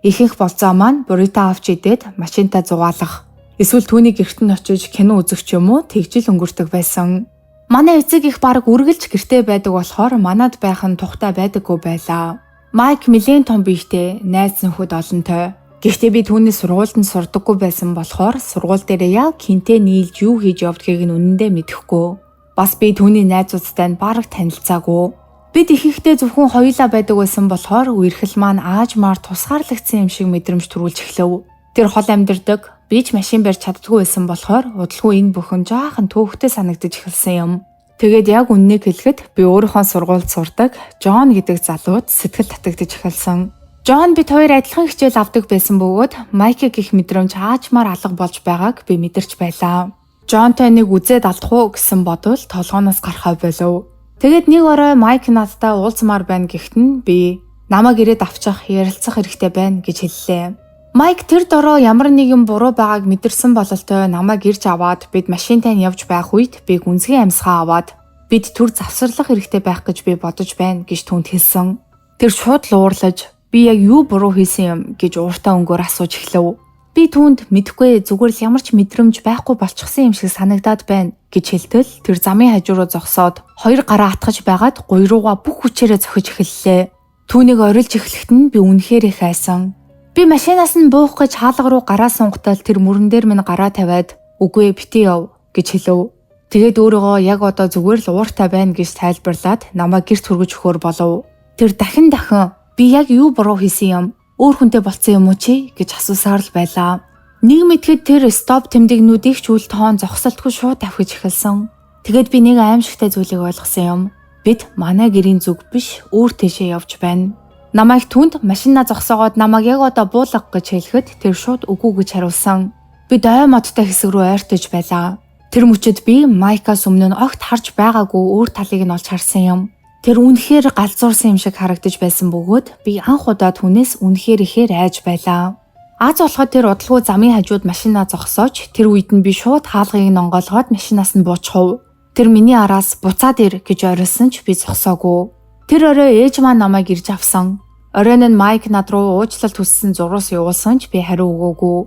Ихэнх болзоо маань буррито авч идээд машинтаа зугаалах. Эсвэл түүний гэрт нь очиж кино үзэх ч юм уу тэгжил өнгөрдөг байсан. Манай эцэг их бараг үргэлж гэртээ байдаг болохоор манад байх нь тухтай байдаггүй байлаа. Майк нэлээн том биетэй, найз нөхөд олонтой. Гэхдээ би түүний сургуульд нь сурдаггүй байсан болохоор сургууль дээрээ яг хинтээ нийлж юу хийж явдгийг нь үнэндээ мэдэхгүй. Бас би түүний найзуудтай нь бараг танилцаагүй. Бид ихэнхдээ зөвхөн хоёулаа байдаг байсан болохоор үерхэл маань аажмаар тусгаарлагдсан юм шиг мэдрэмж төрүүлж эхлэв. Тэр хол амьдардаг, би ч машин барьж чаддгүй байсан болохоор удалгүй энэ бүхэн жаахан төөхтэй санагдаж эхэлсэн юм. Тэгээд яг үннийг хэлэхэд би өөрийнхөө сургуульд сурдаг Джон гэдэг залууд сэтгэл татагдаж эхэлсэн. Джон бид хоёр адилхан хичээл авдаг байсан бөгөөд Майкийг их мэдрэмж аажмаар алга болж байгааг би мэдэрч байлаа. Джонтой нэг үзээд алдах уу гэсэн бодвол толгооноос гарахаа болов. Тэгээд нэг орой Майк надтай уулзмаар байна гэхэд нь би намайг ирээд авчих, ярилцах хэрэгтэй байна гэж хэллээ. Майк тэр дороо ямар нэгэн буруу байгааг мэдэрсэн бололтой намайг ирж аваад бид машинтай нь явж байх үед би гүнзгий амьсгаа аваад бид түр завсарлах хэрэгтэй байх гэж би бодож байна гэж түүнд хэлсэн. Тэр шууд л уурлаж би яг юу буруу хийсэн юм гэж ууртаа өнгөөр асууж эхлэв. Би түүнд мэдэхгүй зүгээр л ямар ч мэдрэмж байхгүй болчихсон юм шиг санагдаад байна гэж хэлтэл тэр замын хажуу руу зогсоод хоёр гараа атгаж байгаад гуй руугаа бүх хүчээрээ цохиж эхэллээ. Түүнийг орилж эхлэхэд нь би үнэхээр их айсан. Би машинаас нь буух гэж хаалга руу гараа сунгатал тэр мөрөн дээр минь гараа тавиад үгүй бити яв гэж хэлв. Тэгээд өөрийгөө яг одоо зүгээр л ууртай байна гэж тайлбарлаад намайг гэрт хүргэж өгөхөөр болов. Тэр дахин дахин би яг юу буруу хийсэн юм? Өөр хүнтэй болцсон юм уу чи гэж асуусаар л байлаа. Нэг мэтгэд тэр стоп тэмдэгнүүдийг ч үл тоон зогсолтгүй шууд авхиж эхэлсэн. Тэгээд би нэг аимшигтай зүйлийг ойлгосон юм. Бид манай гэрийн зүг биш өөр тийшээ явж байна. Намайг түүнд машинаа зогсоогоод намайг яг одоо буулга гэж хэлэхэд тэр шууд үгүй гэж хариулсан. Би дой модтой хэсэг рүү ойртож байлаа. Тэр мөчөд би Майкаас өмнө нь огт харж байгаагүй өөр талыг нь олж харсан юм. Тэр үнэхээр галзуурсан юм шиг харагдаж байсан бөгөөд би анх удаа түүнээс үнэхээр ихээр айж байлаа. Аз болоход тэр удалгүй замын хажууд машинаа зогсоож тэр үед нь би шууд хаалгыг нь онгойлгоод машинаас нь буучхав. Тэр миний араас буцаад ир гэж орилсон ч би зогсоогүй. Тэр орой ээж маань намайг ирж авсан. Оройн нь Майк над руу уучлалт хүссэн зурус явуулсан ч би хариу өгөөгүй.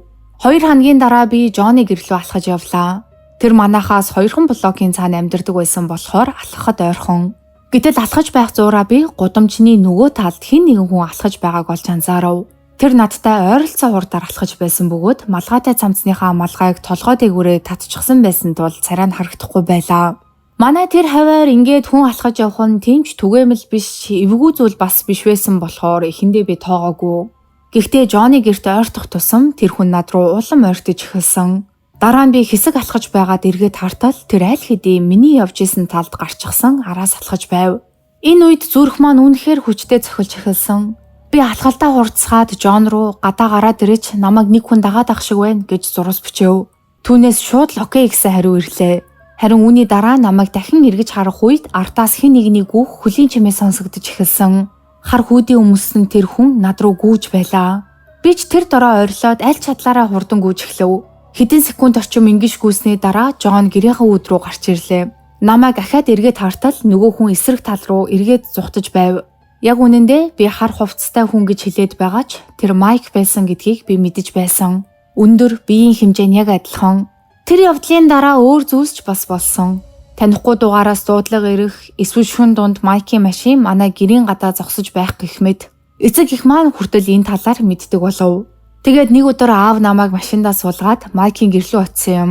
2 хоногийн дараа би Джонны гэрлөө алхаж явлаа. Тэр манахаас 2 блокийн цаана амьдардаг байсан болохоор алхахад ойрхон. Гэтэл алхаж байх зуураа би гудамжны нөгөө талд хэн нэгэн хүн алхаж байгааг олж анзаарав. Тэр надтай ойролцоо хурдаар алхаж байсан бөгөөд малгайтай цамцныхаа малгайг толгой дээгүүрээ татчихсан байсан тул царай нь харагдахгүй байлаа. Манай тэр хаваар ингээд хүн алхаж явах нь тийм ч түгээмэл биш, эвгүй зүйл бас биш байсан болохоор эхэндээ би тоогоогүй. Гэхдээ Джонни гэрт ойртох тусам тэр хүн над руу улам ойртож эхэлсэн. Дараа нь би хэсэг алхаж байгаад эргээд хартал тэр аль хэдийн миний явж исэн талд гарчихсан араас алхаж байв. Энэ үед зүрх маань үнэхээр хүчтэй цохилж эхэлсэн. Би алхалтаа хурцгаад Джон руу гадаа гараад ирэж намайг нэг хүн дагаад ах шиг байна гэж зурус бичэв. Түүнээс шууд л окей гэсэн хариу ирлээ. Харин үүний дараа намайг дахин эргэж харах үед ардаас хэн нэгний гүөх хөлийн чимээ сонсогдож эхэлсэн. Хар хүүдийн өмссөн тэр хүн над руу гүйж байлаа. Би ч тэр дороо ойрлоод аль чадлаараа хурдан гүйж эхлэв. Хэдэн секунд орчим ингэж гүйсний дараа Джон гэрийнхээ үүд рүү гарч ирлээ. Намайг ахиад эргээд хартал нөгөө хүн эсрэг тал руу эргээд зугтаж байв. Яг үнэндээ би хар хувцастай хүн гэж хэлээд байгаа ч тэр Майк байсан гэдгийг би мэдэж байсан. Өндөр биеийн хэмжээ нь яг адилхан. Тэр явдлын дараа өөр зүйлс ч бас болсон. Танихгүй дугаараас дуудлага ирэх, эсвэл шүн дунд Майкийн машин манай гэрийн гадаа зогсож байх гэх мэт. Эцэг их маань хүртэл энэ талаар мэддэг болов. Тэгээд нэг өдөр аав намайг машиндаа суулгаад Майкийн гэрлүү очсон юм.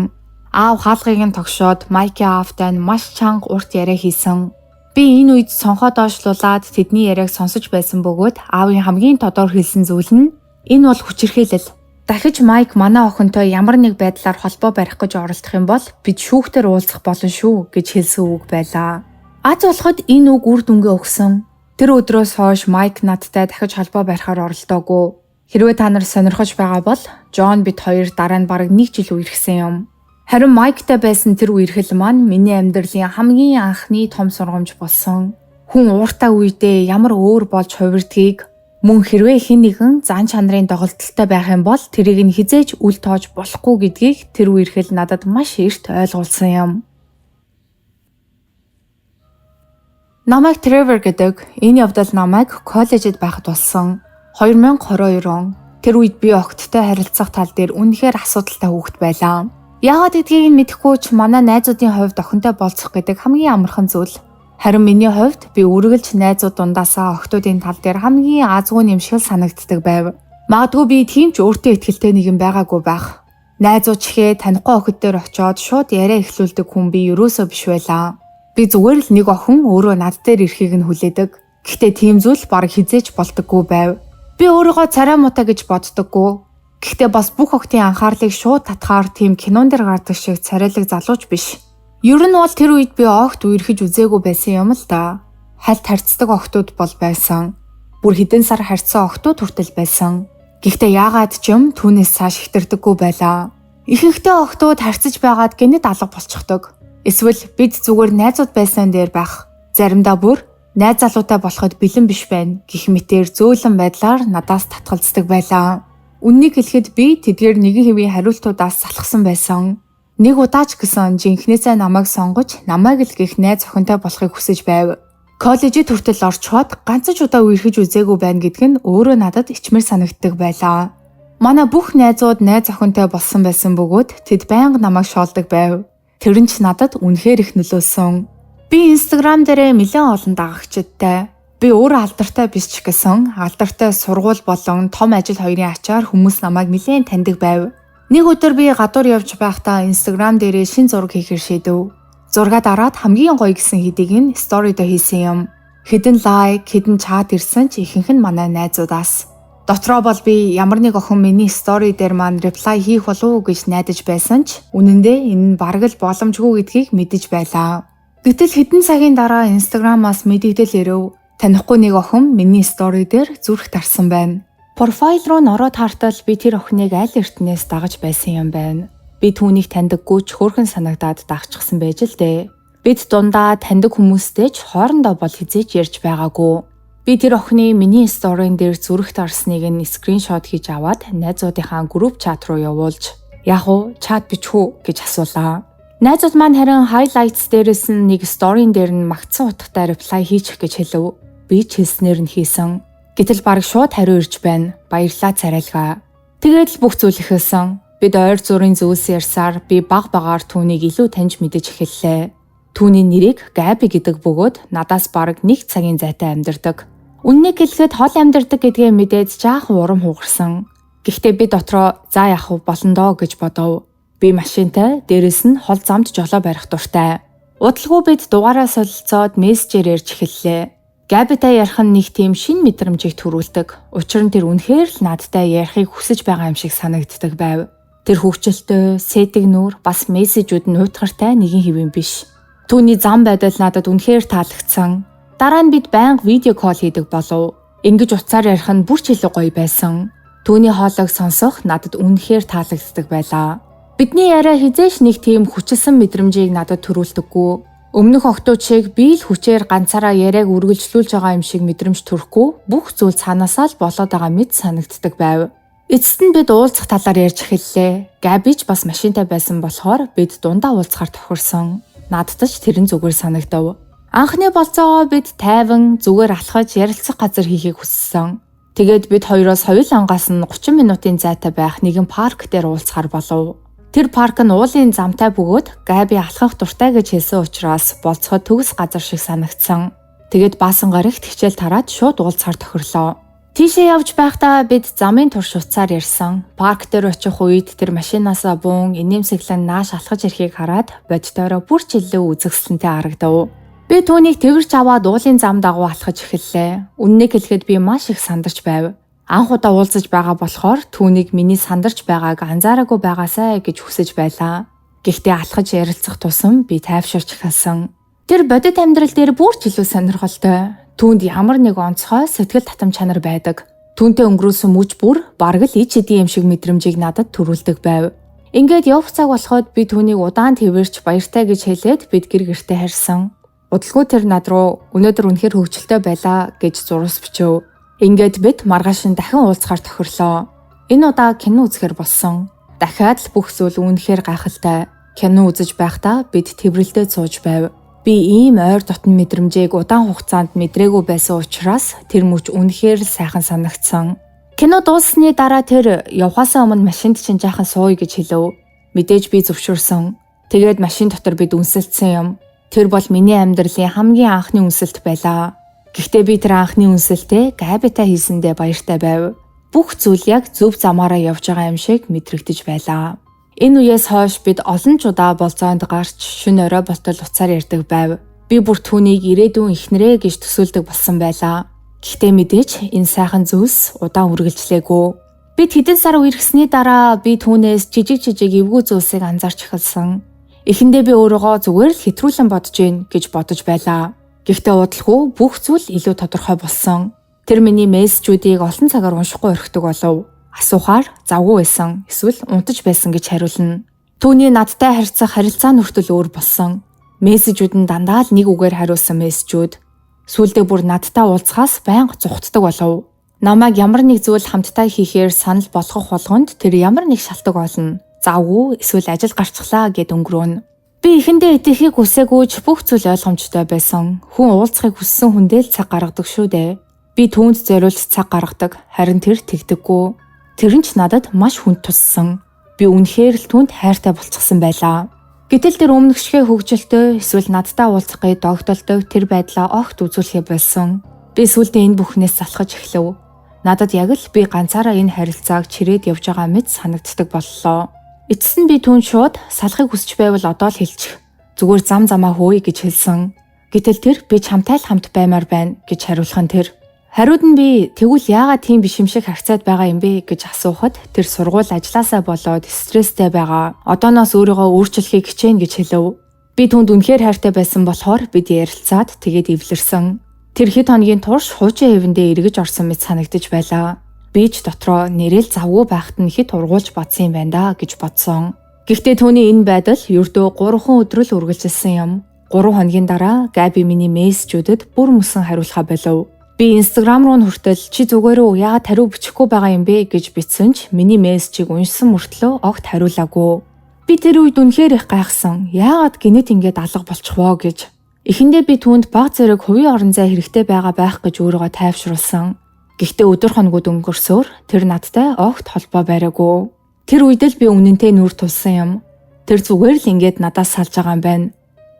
Аав хаалгыг нь тогшоод Майкийн аавтай нь маш чанга урт яриа хийсэн. Би энэ үед сонхоо доошлуулад тэдний яриаг сонсож байсан бөгөөд аавын хамгийн тодор хэлсэн зүйл нь энэ бол хүчирхийлэл. Дахиж Майк манай охинтой ямар нэг байдлаар холбоо барих гэж оролдох юм бол бид шүүхтэр уулзах болно шүү гэж хэлсэн үг байлаа. Аз болоход энэ үг үр дүнгээ өгсөн. Тэр өдрөөс хойш Майк надтай дахиж холбоо барихаар оролдоогүй. Хэрвээ та нар сонирхож байгаа бол Джон бид хоёр дараа нь бараг 1 жил үерхсэн юм. Харин Майктай байсан тэр үерхэл маань миний амьдралын хамгийн анхны том сургамж болсон. Хүн ууртай үедээ ямар өөр болж хувирдгийг, Мөн хэрвээ хэн нэгэн зан чанарын доголдолтой байх юм бол тэрийг нь хэзээ ч үл тоож болохгүй гэдгийг тэр үерхэл надад маш эрт ойлгуулсан юм. Намайг Trevor гэдэг. Энэ явдал намайг коллежид байхад болсон. 2022 он. Тэр үед би охидтой харилцах тал дээр үнэхээр асуудалтай хүүхэд байлаа. Яагаад гэдгийг нь мэдэхгүй ч манай найзуудын хувьд охинтой болцох гэдэг хамгийн амархан зүйл. Харин миний хувьд би үргэлж найзууд дундаасаа охидуудын тал дээр хамгийн азгүй юм шиг санагддаг байв. Магадгүй би тийм ч өөртөө итгэлтэй нэгэн байгаагүй байх. Найзууд чихээ танихгүй охид дээр очиод шууд яриа эхлүүлдэг хүн би ерөөсөө биш байлаа. Би зүгээр л нэг охин өөрөө над дээр ирэхийг нь хүлээдэг. Гэхдээ тийм зүйл бараг хэзээ ч болдоггүй байв. Би өөрийгөө царай муутай гэж боддоггүй. Гэхдээ бас бүх охидын анхаарлыг шууд татахаар тийм кинон дээр гардаг шиг царайлаг залууч биш. Ер нь бол тэр үед би огт үерхэж үзээгүй байсан юм л да. Хальт харьцдаг охидууд бол байсан. Бүр хэдэн сар харьцсан охидууд хүртэл байсан. Гэхдээ яагаад ч юм түүнээс цааш хэтэрдэггүй байлаа. Ихэнхдээ охидууд харьцаж байгаад гэнэт алга болчихдог. Эсвэл бид зүгээр найзууд байсан дээр байх. Заримдаа бүр найз залуутай болоход бэлэн биш байна гэх мэтээр зөөлөн байдлаар надаас татгалздаг байлаа. Үнэнийг хэлэхэд би тэдгээр нэгэн хэвийн хариултуудаас залхсан байсан. Нэг удаа ч гэсэн жинхнээсээ намайг сонгож намайг л гэх найз охинтой болохыг хүсэж байв. Коллежид хүртэл орчход ганц ч удаа үерхэж үзээгүй байна гэдг нь өөрөө надад ичмэр санагддаг байлаа. Манай бүх найзууд найз охинтой болсон байсан бөгөөд тэд байнга намайг шоолдог байв. Тэр нь ч надад үнэхээр их нөлөөлсөн. Би Instagram дээрээ нэлээд олон дагагчидтай. Би өөрөө алдартай биш ч гэсэн алдартай сургууль болон том ажил хоёрын ачаар хүмүүс намайг нэлээд таньдаг байв. Нэг өдөр би гадуур явж байхдаа Instagram дээрээ шинэ зураг хийхээр шийдэв. Зургаа дараад хамгийн гоё гэсэн хэдийг нь story доо хийсэн юм. Хэдэн like, хэдэн chat ирсэн ч ихэнх нь манай найзуудаас. Дотроо бол би ямар нэг охин миний story дээр маань reply хийх болов уу гэж найдаж байсан ч үнэн дээр энэ нь бараг л боломжгүй гэдгийг мэдэж байлаа. Гэтэл хэдэн цагийн дараа Instagram-аас мэдэгдэл ирэв. Танихгүй нэг охин миний story дээр зүрх дарсан байна. Profile руу нь ороод хартал би тэр охиныг аль эртнээс дагаж байсан юм байна. Би түүнийг таньдаггүй ч хөөрхөн санагдаад дагчихсан байж л дээ. Бид дундаа таньдаг хүмүүстэй ч хоорондоо бол хэзээ ч ярьж байгаагүй. Би тэр охины миний story н дээр зүрх дарсныг нь screenshot хийж аваад найзуудынхаа group chat руу явуулж "Яг уу чат бичих үү?" гэж асуулаа. Найзууд маань харин highlights дээрээс нь нэг story н дээр нь магтсан утгатай reply хийчих гэж хэлэв. Би ч хэлснээр нь хийсэн. Гэтэл бараг шууд хариу ирж байна. Баярлалаа царайлгаа. Тэгээд л бүх зүйл эхэлсэн. Бид ойр зургийн зүйлс ярьсаар би баг багаар түүнийг илүү таньж мэдэж эхэллээ. Түүний нэрийг Габи гэдэг бөгөөд надаас бараг нэг цагийн зайтай амьдардаг. Үнэнийг хэлэхэд хол амьдардаг гэдгээ мэдээд жаахан урам хугарсан. Гэхдээ би дотроо за яах вэ болно доо гэж бодов. Би машинтай, дээрэс нь хол замд жолоо барих дуртай. Удалгүй бид дугаараа солилцоод мессежээр ярьж эхэллээ. Габитай ярих нь нэг тийм шинэ мэдрэмжийг төрүүлдэг. Учир нь тэр үнэхээр л надтай ярихыг хүсэж байгаа юм шиг санагддаг байв. Тэр хөгжилтэй, сэтг нүүр, бас мессежүүд нь уйтгартай нэгэн хэвийн биш. Түүний зам байдал надад үнэхээр таалагдсан. Дараа нь бид байнга video call хийдэг болов. Ингэж утсаар ярих нь бүр ч илүү гоё байсан. Түүний хоолойг сонсох надад үнэхээр таалагддаг байлаа. Бидний яриа хэзээ ч нэг тийм хүчилсэн мэдрэмжийг надад төрүүлдэггүй. Өмнөх охидууд шиг би л хүчээр ганцаараа яриаг үргэлжлүүлж байгаа юм шиг мэдрэмж төрөхгүй, бүх зүйл цаанаасаа л болоод байгаа мэт санагддаг байв. Эцэст нь бид уулзах талаар ярьж эхэллээ. Габи ч бас машинтай байсан болохоор бид дундаа уулзахаар тохирсон. Надад ч тэр нь зүгээр санагдав. Анхны болцоогоо бид тайван зүгээр алхаж ярилцах газар хийхийг хүссэн. Тэгээд бид хоёроос хоёулангаас нь 30 минутын зайтай байх нэгэн парк дээр уулзахаар болов. Тэр парк нь уулын замтай бөгөөд Габи алхах дуртай гэж хэлсэн учраас болцоход төгс газар шиг санагдсан. Тэгээд баасан гарагт хичээл тараад шууд уулзахаар тохирлоо. Тийшээ явж байхдаа бид замын турш утсаар ярьсан. Парк дээр очих үед тэр машинаасаа буун инээмсэглэн нааш алхаж ирэхийг хараад бодитоороо бүр ч илүү үзэсгэлэнтэй харагдав. Би түүнийг тэвэрч аваад уулын зам дагуу алхаж эхэллээ. Үнэнийг хэлэхэд би маш их сандарч байв. Анх удаа уулзаж байгаа болохоор түүнийг миний сандарч байгааг анзаараагүй байгаасай гэж хүсэж байлаа. Гэхдээ алхаж ярилцах тусам би тайвширч эхэлсэн. Тэр бодит амьдрал дээр бүр ч илүү сонирхолтой. Түүнд ямар нэг онцгой сэтгэл татам чанар байдаг. Түүнтэй өнгөрүүлсэн мөч бүр бараг л ич хэдийн юм шиг мэдрэмжийг надад төрүүлдэг байв. Ингээд явах цаг болоход би түүнийг удаан тэвэрч баяртай гэж хэлээд бид гэр гэртээ харьсан. Удалгүй тэр над руу "Өнөөдөр үнэхээр хөгжилтэй байлаа" гэж зурвас бичэв. Ингээд бид маргааш нь дахин уулзахаар тохирлоо. Энэ удаа кино үзэхээр болсон. Дахиад л бүх зүйл үнэхээр гайхалтай. Кино үзэж байхдаа бид тэврэлдээд сууж байв. Би ийм ойр дотн мэдрэмжийг удаан хугацаанд мэдрээгүй байсан учраас тэр мөч үнэхээр л сайхан санагдсан. Кино дууссаны дараа тэр явхаасаа өмнө машинд чинь жаахан сууя гэж хэлэв. Мэдээж би зөвшөөрсөн. Тэгээд машин дотор бид үнсэлцсэн юм. Тэр бол миний амьдралын хамгийн анхны үнсэлт байлаа. Гэхдээ би тэр анхны үнсэлтээ Габитай хийсэндээ баяртай байв. Бүх зүйл яг зөв замаараа явж байгаа юм шиг мэдрэгдэж байлаа. Энэ үеэс хойш бид олон ч удаа болзоонд гарч шөнө орой болтол уцаар ярьдаг байв. Би бүр түүнийг ирээдүйн эхнэрээ гэж төсөөлдөг болсон байлаа. Гэхдээ мэдээж энэ сайхан зүйлс удаан үргэлжлээгүй. Бид хэдэн сар үерхсэний дараа би түүнээс жижиг жижиг эвгүй зүйлсийг анзаарч эхэлсэн. Эхэндээ би өөрийгөө зүгээр л хэтрүүлэн бодож гин гэж бодож байлаа. Гэхдээ удалгүй бүх зүйл илүү тодорхой болсон. Тэр миний мессежүүдийг олон цагаар уншихгүй орхидог болов. Асуухаар завгүй байсан, эсвэл унтаж байсан гэж хариулна. Түүний надтай харьцах харилцаа нь хүртэл өөр болсон. Мессежүүд нь дандаа л нэг үгээр хариулсан мессежүүд. Сүүлдээ бүр надтай уулзахаас байнга зугтдаг болов. Намайг ямар нэг зүйл хамтдаа хийхээр санал болгох болгонд тэр ямар нэг шалтгаан олно. Завгүй эсвэл ажил гарчглаа гэд өнгөрөөнө. Би эхэндээ итгэхийг хүсээгүй ч бүх зүйл ойлгомжтой байсан. Хүн уулзахыг хүссэн хүндээ л цаг гаргадаг шүү дээ. Би түүнд зориулж цаг гаргадаг, харин тэр тэгдэггүй. Тэр нь ч надад маш хүнд туссан. Би үнэхээр л түүнд хайртай болчихсон байлаа. Гэтэл тэр өмнөх шигэ хөгжилтэй эсвэл надтай уулзах гэж догдолдог тэр байдлаа огт үзүүлэхээ болсон. Би сүүлдээ энэ бүхнээс залхаж эхлэв. Надад яг л би ганцаараа энэ харилцааг чирээд явж байгаа мэт санагддаг боллоо. Эцэст нь би түүнд шууд салахыг хүсч байвал одоо л хэлчих. Зүгээр зам замаа хөөе гэж хэлсэн. Гэтэл тэр би чамтай л хамт баймаар байна гэж хариулах нь тэр. Хариуд нь би тэгвэл яагаад тийм биш юм шиг харьцаад байгаа юм бэ гэж асуухад тэр сургууль ажилласаа болоод стресстэй байгаа. Одооноос өөрийгөө өөрчлөхийг хичээнэ гэж хэлэв. Би түүнд үнэхээр хайртай байсан болохоор бид ярилцаад тэгээд эвлэрсэн. Тэр хэд хоногийн турш хуучин хэвэндээ эргэж орсон мэт санагдаж байлаа. Би ч дотроо нэрэл завгүй байхад нь хэд ургуулж бодсон юм байна да гэж бодсон. Гэхдээ түүний энэ байдал ердөө 3 өдөр л үргэлжилсэн юм. 3 хоногийн дараа Габи миний мессежүүдэд бүр мөсөн хариулахаа болов. Би Instagram руу нь хүртэл чи зүгээр үү яагаад хариу бичихгүй байгаа юм бэ гэж бичсэн ч миний мессежийг уншсан мөртлөө огт хариулаагүй. Би тэр үед үнэхээр их гайхсан. Яагаад гинэт ингээд алга болчих воо гэж. Эхэндээ би түүнд баг зэрэг хувийн орон зай хэрэгтэй байгаа байх гэж өөрийгөө тайвшруулсан. Гэхдээ өдөр хоногуд өнгөрсөөр тэр надтай огт холбоо бариагүй. Тэр үед л би үнэнтэй нүр тулсан юм. Тэр зүгээр л ингээд надаас салж байгаа юм байна.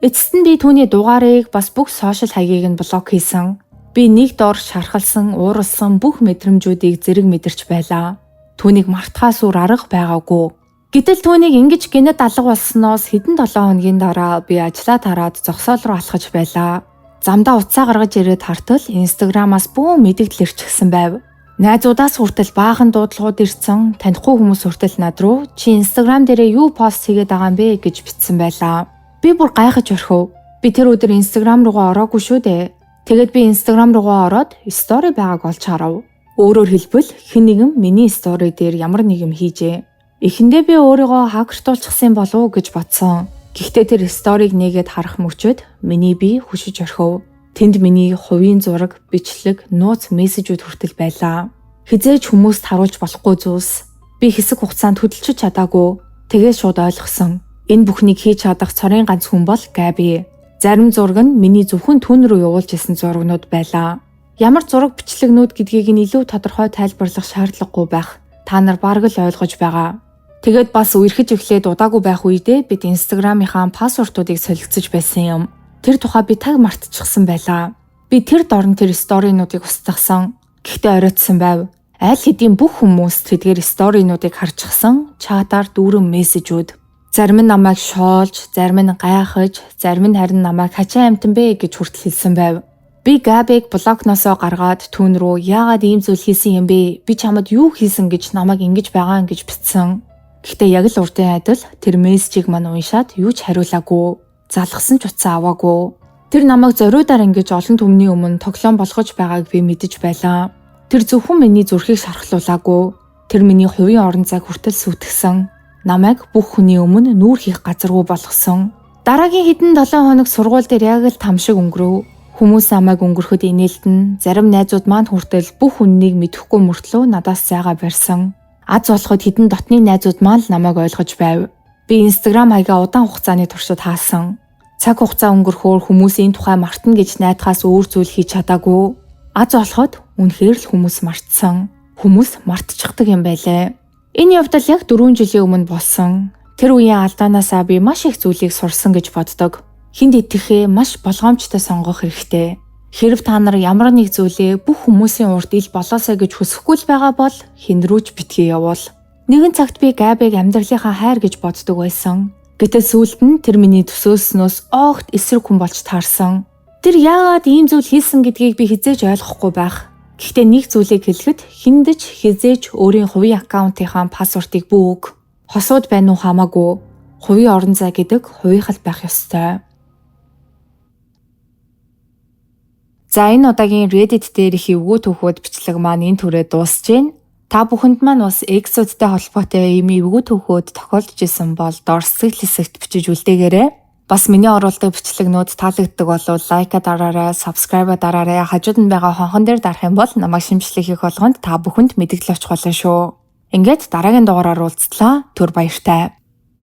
Эцэст нь би түүний дугаарыг бас бүх сошиал хаягийг нь блок хийсэн. Би нэг дор шархалсан, ууралсан бүх мэдрэмжүүдийг зэрэг мэдэрч байлаа. Түүнийг мартахаас өөр арга байгаагүй. Гэтэл түүнийг ингэж гинэт алга болсноос хэдэн 7 хоногийн дараа би ажлаа тараад зогсоол руу алхаж байлаа. Замдаа утсаа гаргаж ирээд хартал Instagram-аас бүүн мэдэгдэл ирчихсэн байв. Найзуудаас хүртэл баахан дуудлагууд ирсэн, танихгүй хүмүүс хүртэл над руу чи Instagram дээрээ юу пост хийгээд байгаа юм бэ гэж бичсэн байлаа. Би бүр гайхаж орхив. Би тэр өдөр Instagram руугаа ороогүй шүү дээ. Тэгээд би Instagram руугаа ороод story байгааг олж харав. Өөрөөр хэлбэл хэн нэгэн миний story дээр ямар нэг юм хийжээ. Эхэндээ би өөрийгөө хакертуулчихсан болов уу гэж бодсон. Гэхдээ тэр story-г нээгээд харах мөчөд миний бие хөшиж орхив. Тэнд миний хувийн зураг, бичлэг, нууц мессежүүд хүртэл байлаа. Хизээж хүмүүст харуулж болохгүй зүйлс. Би хэсэг хугацаанд хөдөлж чадаагүй. Тэгээд шууд ойлгосон. Энэ бүхнийг хийж чадах цорын ганц хүн бол Габи. Зарим зураг нь миний зөвхөн түүн рүү явуулж исэн зурагнууд байлаа. Ямар зураг бичлэгнүүд гэдгийг нь илүү тодорхой тайлбарлах шаардлагагүй байх. Та нар бараг л ойлгож байгаа. Тэгээд бас үерхэж эхлээд удаагүй байх үедээ бид Instagram-ийнхаа password-уудыг солилцож байсан юм. Тэр тухай би таг мартчихсан байлаа. Би тэр дорн тэр story-нуудыг устгасан. Гэхдээ оройтсан байв. Аль хэдийн бүх хүмүүс тэдгээр story-нуудыг харчихсан чатаар дүүрэн мессежүүд. Зарим нь намайг шоолж, зарим нь гайхаж, зарим нь харин намайг хачаа амтан бэ гэж хүртэл хэлсэн байв. Би Габиг блокноосоо гаргаад түүн рүү яагаад ийм зүйл хийсэн юм бэ? Би чамд юу хийсэн гэж намайг ингэж байгаа юм гэж бичсэн. Гэхдээ яг л урдын адил тэр мессежийг мань уншаад юу ч хариулаагүй. Залгасан ч утсаа аваагүй. Тэр намайг зориудаар ингэж олон түмний өмнө тоглоом болгож байгааг би мэдэж байлаа. Тэр зөвхөн миний зүрхийг шархлуулаагүй. Тэр миний хувийн орон зайг хүртэл сүйтгэсэн. Намайг бүх хүний өмнө нүүр хийх газаргүй болгосон. Дараагийн хэдэн 7 хоног сургууль дээр яг л там шиг өнгөрөв. Хүмүүс намайг өнгөрөхөд инээлдэн, зарим найзууд маань хүртэл бүх үннийг мэдэхгүй мөртлөө надаас зайгаа барьсан. Аз болоход хэдэн дотны найзууд маань л намайг ойлгож байв. Би Instagram хаягаа удаан хугацааны туршид хаасан. Цаг хугацаа өнгөрөхөөр хүмүүс энэ тухай мартна гэж найдахаас өөр зүйл хийж чадаагүй. Аз болоход үнэхээр л хүмүүс мартсан. Хүмүүс мартчихдаг юм байлээ. Энэ явдал яг 4 жилийн өмнө болсон. Тэр үеийн алдаанаасаа би маш их зүйлийг сурсан гэж боддог. Хүнд итгэхээ маш болгоомжтой сонгох хэрэгтэй. Хэрв та нар ямар нэг зүйлээ бүх хүмүүсийн урд ил болоосай гэж хүсэхгүй л байгаа бол хэн рүү ч битгий явуул. Нэгэн цагт би Габиг амьдралынхаа хайр гэж боддог байсан. Гэтэл сүүлд нь тэр миний төсөөлснөөс огт эсрэг хүн болж таарсан. Тэр яагаад ийм зүйл хийсэн гэдгийг би хэзээ ч ойлгохгүй байх. Гэхдээ нэг зүйлийг хэлэхэд хүнд ч хэзээ ч өөрийн хувийн аккаунтынхаа password ыг бүү өг. Хосууд байна уу хамаагүй. Хувийн орон зай гэдэг хувийнх л байх ёстой. За, энэ удаагийн Reddit дээр их эвгүй түүхүүд бичлэг маань энэ түрээ дуусж байна. Та бүхэнд маань бас ex үүдтэй холбоотой ийм эвгүй түүхүүд тохиолдож исэн бол доор сэтгэл хэсэгт бичиж үлдээгээрэй. Бас миний оруулдаг бичлэгнүүд таалагддаг бол like аа дараарай, subscribe дараарай. Хажууд нь байгаа хонхон дээр дарах юм бол намайг шинэчлэг хийх болгонд та бүхэнд мэдэгдэл очих болно шүү. Ингээд дараагийн дугаараар уулзлаа. Түр баяртай.